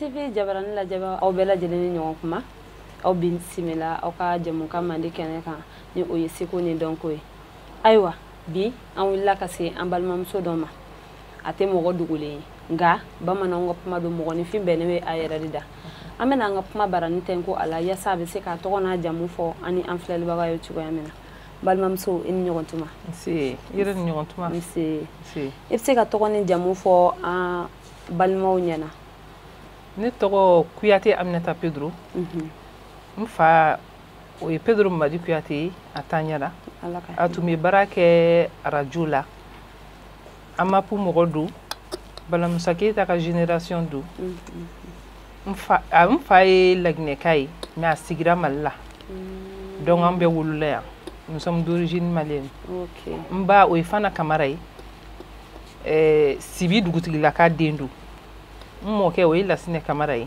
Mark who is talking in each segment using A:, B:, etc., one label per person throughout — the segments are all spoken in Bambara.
A: TV jabarani lajɛbaa, aw bɛɛ lajɛlen ni ɲɔgɔn kuma. Aw bisimila aw ka jɛmukan mandi kɛnɛ kan, ni o ye seko ni dɔnko ye. Ayiwa, bi an wulila ka se an balimamuso dɔ ma. A tɛ mɔgɔ dogolen ye, nka bamananw ka kuma don, mɔgɔninfin bɛnnen bɛ a yɛrɛ de da. An bɛna an ka kuma barani tɛnko a la yaasa a bɛ se k'a tɔgɔ n'a jamu fɔ an ni an filɛlibagaw ye cogoya min na. Balimamuso, i ni ɲɔgɔn tuma.
B: Nse, i yɛrɛ ni ɲɔgɔn tuma.
A: Nse.
B: Nse.
A: I bɛ se ka tɔgɔ ni jamu fɔ an balimaw ɲɛna?
B: Ne tɔgɔ Kuyate Aminata Pedro. N fa, o ye Pedro Mamadi Kuyate ye, a taa ɲɛna.
A: Ala ka
B: A tun bɛ baara kɛ arajo la, AMAP mɔgɔ don, Balamusa Keyita ka génération don. N fa ye Laginɛka ye, mais a sigira Mali la, donc an bɛɛ wolola yan, nous sommes d'origine malienne. N ba, o ye Fana Kamara ye, Sibi dugutigilaka den don. N mɔkɛ, o ye Lasinɛ Kamara ye,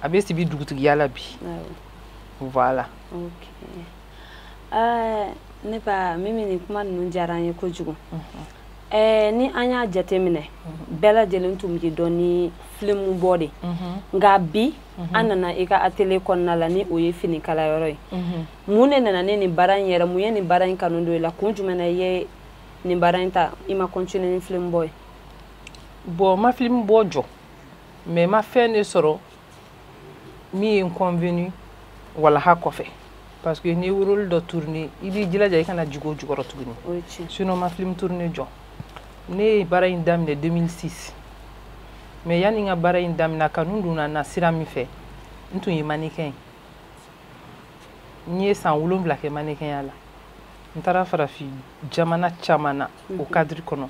B: a bɛ Sibi dugutigiya la bi. Voilà.
A: Ok, ne ba Mimi, nin kuma ninnu diyara an ye kojugu. Ni an y'a jateminɛ, bɛɛ lajɛlen tun bɛ dɔn ni filimu bɔ de, nka bi an nana i ka atelier kɔnɔna la, ni o ye finikalayɔrɔ ye. Mun de nana ne nin baara in yɛrɛ? Mun ye nin baara in kanu don i la? Kun jumɛn na i ye nin baara in ta, i ma continuer ni film bɔ ye?
B: Bon, n ma film bɔ jɔ, mais n ma fɛn de sɔrɔ min ye n convenu walaha kɔfɛ, parce que n'i ye rôle dɔ tourner, i b'i jilaja i kana jigin o jukɔrɔ tuguni.
A: O ye tiɲɛ.
B: Sinon n ma film tourner jɔ. Ne ye baara in daminɛ 2006, mais yanni n ka baara in daminɛ, a kanu donna n na sira min fɛ, n tun ye mannequin ye. N ye san 7 kɛ mannequin ya la. N taara farafin jamana caman na o cadre kɔnɔ,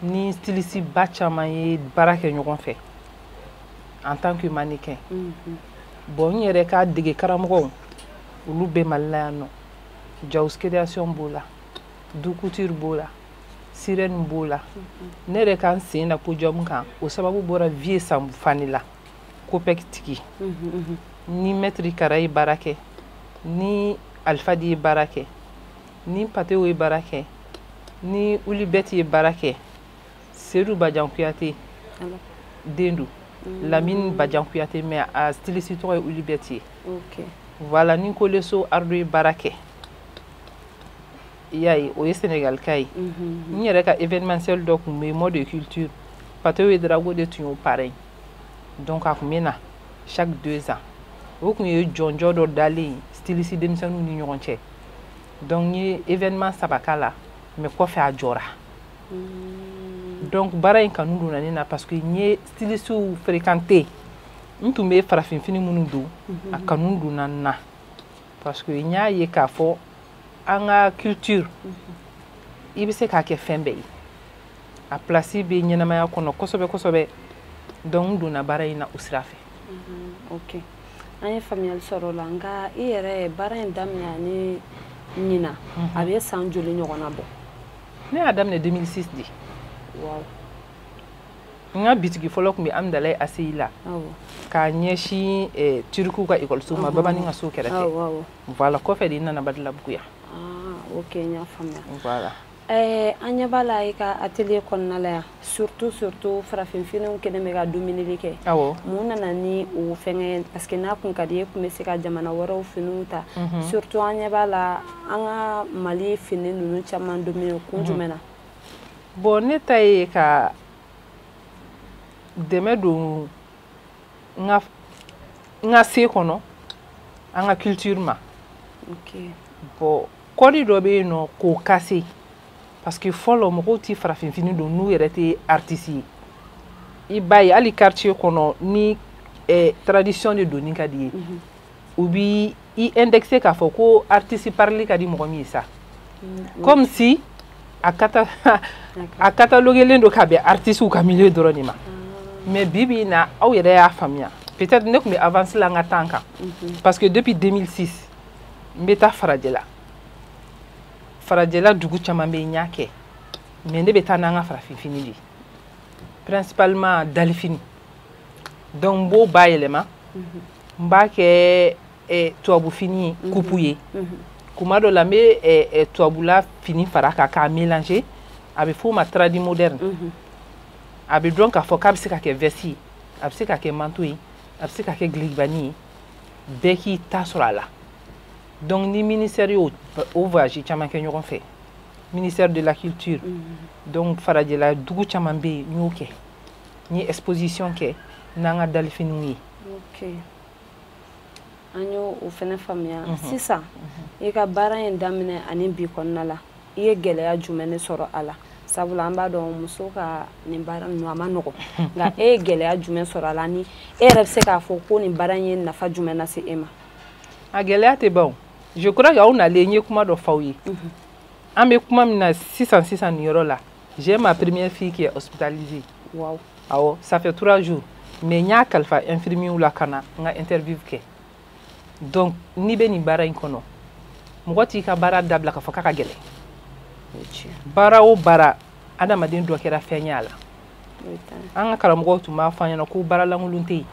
B: ni styliste ba caman ye baara kɛ ɲɔgɔn fɛ en tant que mannequin. Bon, n yɛrɛ ka dege karamɔgɔw, olu bɛ Mali la yan nɔ. Jaws Création b'o la, Du Couture b'o la, Sirène b'o la. Ne yɛrɛ ka n sen da podium kan, o sababu bɔra Vie Sanbu Fani la, Copec tigi, ni Maître Kara ye baara kɛ, ni Alpha Di ye baara kɛ, ni Patew ye baara kɛ, ni Ulibet ye baara kɛ, Seydou Badian Kuyate den don, Lamine Badian Kuyate, mais a styliste tɔgɔ ye Ulibet ye. Voilà, ni Koleso Ardo ye baara kɛ, i y'a ye, o ye Sénégal ka ye. N yɛrɛ ka événementiel dɔ tun bɛ yen, mode de culture, Patew ye Drago de tun y'o parrain, donc a tun bɛ na chaque 2 ans. O tun ye jɔnjɔ dɔ dalen ye styliste denmisɛnninw ni ɲɔgɔn cɛ. Donc n ye événement saba k'a la, mais kɔfɛ a jɔra. Donc baara in kanu donna ne na parce que n ye stylistew fréquenté. N tun bɛ farafinfini minnu don, a kanu donna n na parce que n y'a ye k'a fɔ an ka culture, i bɛ se k'a kɛ fɛn bɛɛ ye, a place bɛ ɲɛnamaya kɔnɔ kosɛbɛ kosɛbɛ. Donc n donna baara in na o sira fɛ.
A: Ok, an ye faamuyali sɔrɔ o la. Nka i yɛrɛ ye baara in daminɛ ani ɲina, a bɛ san joli ɲɔgɔnna bɔ?
B: Ne y'a daminɛ 2006 de. N ka bitigi fɔlɔ tun bɛ Amidalayi ACI la, k'a ɲɛsin Turikiw ka ekɔliso ma, Babani ka so kɛrɛfɛ.
A: awɔ awɔ
B: Voilà, kɔfɛ de n nana Badalabugu yan.
A: Ah, ok, n y'a faamuya.
B: Voilà.
A: An ɲɛ b'a la i ka atelier kɔnɔna la yan, surtout surtout farafinfiniw kɛlen bɛ ka domineli kɛ. Mun nana ni o fɛngɛ? Parce que n'a kun ka di e kun bɛ se ka jamana wɛrɛw finiw ta. Surtout an ɲɛ b'a la, an ka Mali fini ninnu caman dominer. Kun jumɛn na?
B: Bon, ne ta ye ka dɛmɛ don n ka se kɔnɔ an ka culture ma. Bon, code dɔ bɛ yen nɔ k'o casser, parce que fɔlɔ mɔgɔw ti farafinfini don n'u yɛrɛ tɛ artiste ye. I b'a ye, hali quartier kɔnɔ, ni tradition de donni ka di ye, u bi i indexé k'a fɔ ko artiste parili ka di mɔgɔ min ye sa, comme si a cataloguelen don ka bɛn artiste ka milieu dɔrɔn de ma. Mais bi bi in na, aw yɛrɛ y'a faamuya, peut-être ne tun bɛ avance la n ka temps kan, parce que depuis 2006 n bɛ taa farajɛla. Farajɛla dugu caman bɛ yen, n y'a kɛ, mais ne bɛ taa n'an ka farafinfini de ye, principalement dalifini. Donc n b'o bayɛlɛma, n b'a kɛ tubabufini ye, coupe ye. Kuma dɔ la, n bɛ tubabula fini fara kan k'a mélanger, a bɛ f'o ma tradi moderne. A bɛ dɔn k'a fɔ k'a bɛ se ka kɛ veste ye, A bɛ se ka kɛ manteau ye, a bɛ se ka kɛ gilekibani ye, bɛɛ k'i ta sɔrɔ a la. Donc ni ministère y'o o voyage caman kɛ ɲɔgɔn fɛ, ministère de la Culture, donc farajɛla dugu caman bɛ yen, n y'o kɛ, n ye exposition kɛ n'an ka dalifiniw ye.
A: Ok, an y'o o fɛnɛ faamuya. Sisan, i ka baara in daminɛ ani bi kɔnɔna la, i ye gɛlɛya jumɛn de sɔrɔ a la? Sabula an b'a dɔn muso ka nin baara ninnu, a ma nɔgɔn. Nka e ye gɛlɛya jumɛn sɔrɔ a la, ni e yɛrɛ bɛ se k'a fɔ ko nin baara in ye nafa jumɛn lase e ma?
B: A gɛlɛya tɛ ban o. Je crois que aw nalen, n ye kuma dɔ f'aw ye. An bɛ kuma min na sisan sisan, nin yɔrɔ la, j'ai ma première fille qui est hospitalisée. Awɔ, ça fait 3 jours, mais n y'a kalifa infirmier la ka na n ka interview kɛ. Donc n'i bɛ nin baara in kɔnɔ, mɔgɔ t'i ka baara dabila k'a fɔ k'a ka gɛlɛn.
A: O ye tiɲɛ.
B: Baara o baara, adamaden dɔ kɛra fɛn ye a la.
A: O ye tan.
B: An ka karamɔgɔw tun b'a fɔ an ɲɛna ko baara lankolon tɛ yen,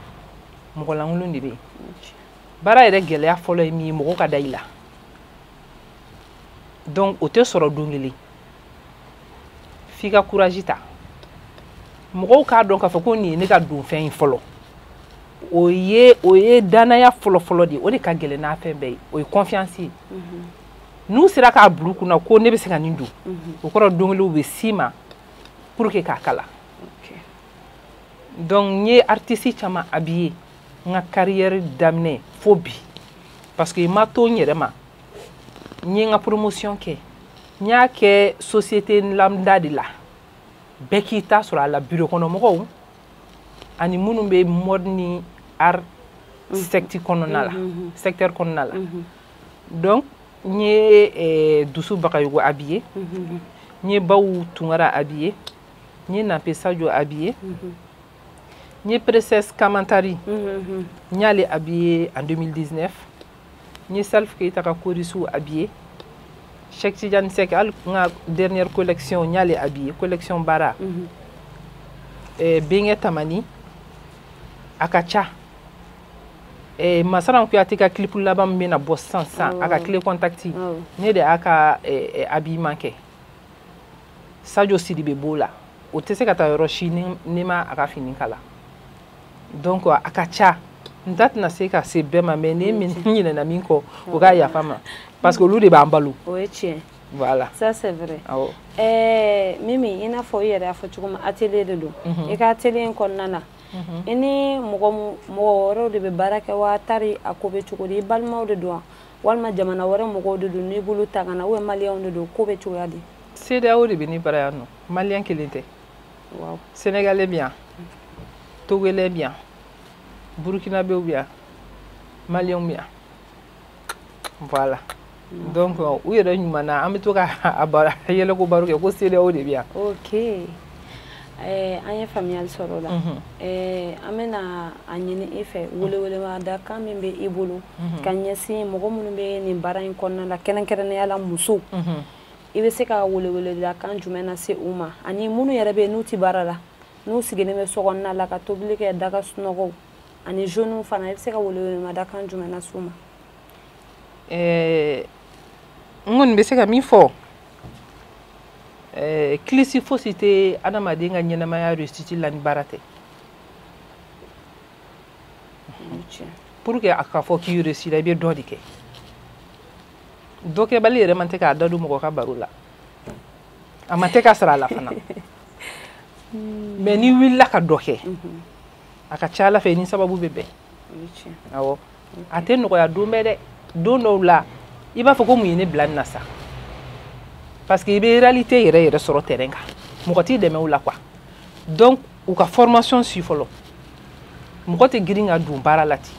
B: mɔgɔ lankolon de bɛ yen.
A: O ye tiɲɛ.
B: Baara yɛrɛ gɛlɛya fɔlɔ ye min ye, mɔgɔ ka da i la. Donc o tɛ sɔrɔ don kelen, f'i ka courage ta, mɔgɔw k'a dɔn k'a fɔ ko nin ye ne ka donfɛn ye fɔlɔ. O ye danaya fɔlɔ fɔlɔ de ye, o de ka gɛlɛn n'a fɛn bɛɛ ye, o ye confiance ye. N'u sera k'a bila u kunna ko ne bɛ se ka nin don, o kɔrɔ don kelen u bɛ s'i ma pour que k'a kala. Donc n ye artiste caman habillé n ka carrière daminɛ fo bi, parce que n ma to n yɛrɛ ma. N ye n ka promotion kɛ, n y'a kɛ société lambda de la, bɛɛ k'i ta sɔrɔ a la, bureau kɔnɔ mɔgɔw ani minnu bɛ mode ni art secteur kɔnɔna la, secteur kɔnɔna la. Donc n ye Dusu Bagayogo habillé, n ye Bawu Tunkara habillé, n ye Nape Sadio habillé, n ye Princesse Kamantari, n y'ale habillé en 2019, n ye Salif Keita ka choriste habillé, Cheikh Tidiane Seck, hali n ka dernière collection, n y'ale habillé, collection Bara, Benkɛ Tamani, a ka ca. Masaran Kuyate ka clip laban min bɛna bɔ sisan sisan, a ka clé contact, ne de y'a ka habillement kɛ. Sadio Sidibe b'o la, o tɛ se ka taa yɔrɔ si ni ma a ka fini kala. Donc a ka ca, n ta tɛna se ka se bɛɛ ma, mais ni min ɲinɛna min kɔ, o ka yafa ma, parce que olu de b'an balo.
A: O ye tiɲɛ.
B: Voilà.
A: Ça, c'est vrai.
B: Awɔ.
A: Mimi, i n'a fɔ i yɛrɛ y'a fɔ cogo min, atelier de don. I ka atelier in kɔnɔna na, i ni mɔgɔ mɔgɔ wɛrɛw de bɛ baara kɛ wa? Tari a ko bɛ cogo di? I balimaw de don wa, walima jamana wɛrɛ mɔgɔw de don n'i bolo ta ka na, ou bien maliyɛnw de don? Ko bɛ cogoya di?
B: CEDEAO de bɛ ne bara yan nɔ, maliyɛn kelen tɛ. Sénégalais bɛ yan, togolais bɛ yan, burkinabéw bɛ yan, maliyɛnw bɛ yan. Voilà, donc u yɛrɛ ɲuman na, an bɛ to ka a baro yɛlɛko baro kɛ ko CEDEAO de bɛ yan.
A: Ok, an ye faamuyali sɔrɔ o la. An bɛna a ɲini i fɛ, welewelemada kan min bɛ i bolo ka ɲɛsin mɔgɔ minnu bɛ nin baara in kɔnɔna la, kɛrɛnkɛrɛnnenya la musow, i bɛ se ka weleweleda kan jumɛn lase u ma, ani minnu yɛrɛ bɛ yen n'u tɛ baara la, n'u sigilen bɛ so kɔnɔna la ka tobili kɛ, daga sunɔgɔw, ani jeunes fana, i bɛ se ka weleweleda kan jumɛn lase u ma?
B: N kɔni bɛ se ka min fɔ, kilisi fosi tɛ adamaden ka ɲɛnamaya réussite la ni baara tɛ.
A: O ye tiɲɛ.
B: Pour que a ka fɔ k'i réussir, i bɛ dɔ de kɛ. Dɔ kɛbali yɛrɛ man tɛ k'a da don mɔgɔ ka baro la, a man tɛ ka sara a la fana. Mais n'i wulila ka dɔ kɛ, a ka ca Ala fɛ, i ni sababu bɛ bɛn.
A: O ye tiɲɛ.
B: Awɔ, a tɛ nɔgɔya don bɛɛ dɛ. Don dɔw la, i b'a fɔ ko mun ye ne bila nin na sa, parce que i bɛ réalité yɛrɛ yɛrɛ sɔrɔ terrain kan, mɔgɔ t'i dɛmɛ o la quoi. Donc u ka formation si fɔlɔ, mɔgɔ tɛ girin ka don baara la ten.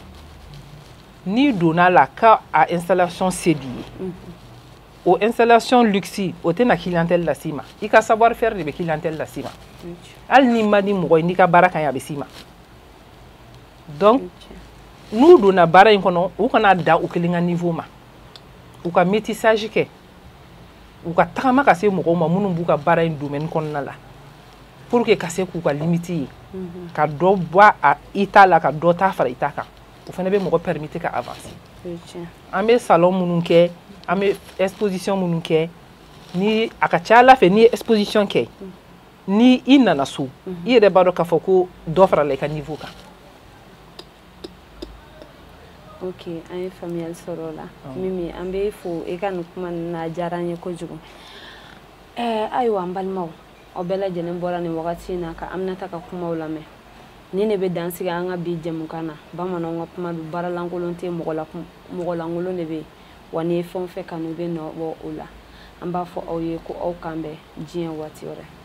B: N'i donna la ka a installation se b'i ye, o installation luxe, o tɛna clientèle las'i ma. I ka savoir faire de bɛ clientèle las'i ma.
A: O ye tiɲɛ.
B: Hali n'i ma di mɔgɔ ye, n'i ka baara ka ɲi, a bɛ s'i ma. Donc
A: O ye tiɲɛ.
B: n'u donna baara in kɔnɔ, u kana da u kelen ka niveau ma, u ka métissage kɛ, u ka tagama ka se mɔgɔw ma minnu b'u ka baara in domaine kɔnɔna la, pour que ka se k'u ka limite ye, ka dɔ bɔ a i ta la, ka dɔ ta fara i ta kan. O fana bɛ mɔgɔ permettre ka avancer.
A: O ye tiɲɛ.
B: An bɛ salon minnu kɛ, an bɛ exposition minnu kɛ, ni a ka ca Ala fɛ, n'i ye exposition kɛ, Ni i nana so, i yɛrɛ b'a dɔn k'a fɔ ko dɔ farala i ka niveau kan.
A: Ok, an ye faamuyali sɔrɔ o la. Mimi, an bɛ fo i ka nin kuma ninnu na, a diyara an ye kojugu. Ayiwa, an balimaw, aw bɛɛ lajɛlen bɔra nin wagati in na ka Aminata ka kumaw lamɛn. Nin de bɛ dan sigi an ka bi jɛmukan na. Bamananw ka kuma don, baara lankolon tɛ, mɔgɔ lankolon de bɛ yen. Wa n'i ye fɛn o fɛn kanu, i bɛ nɔ bɔ o la. An b'a fɔ aw ye ko aw kan bɛn diɲɛ waati wɛrɛ.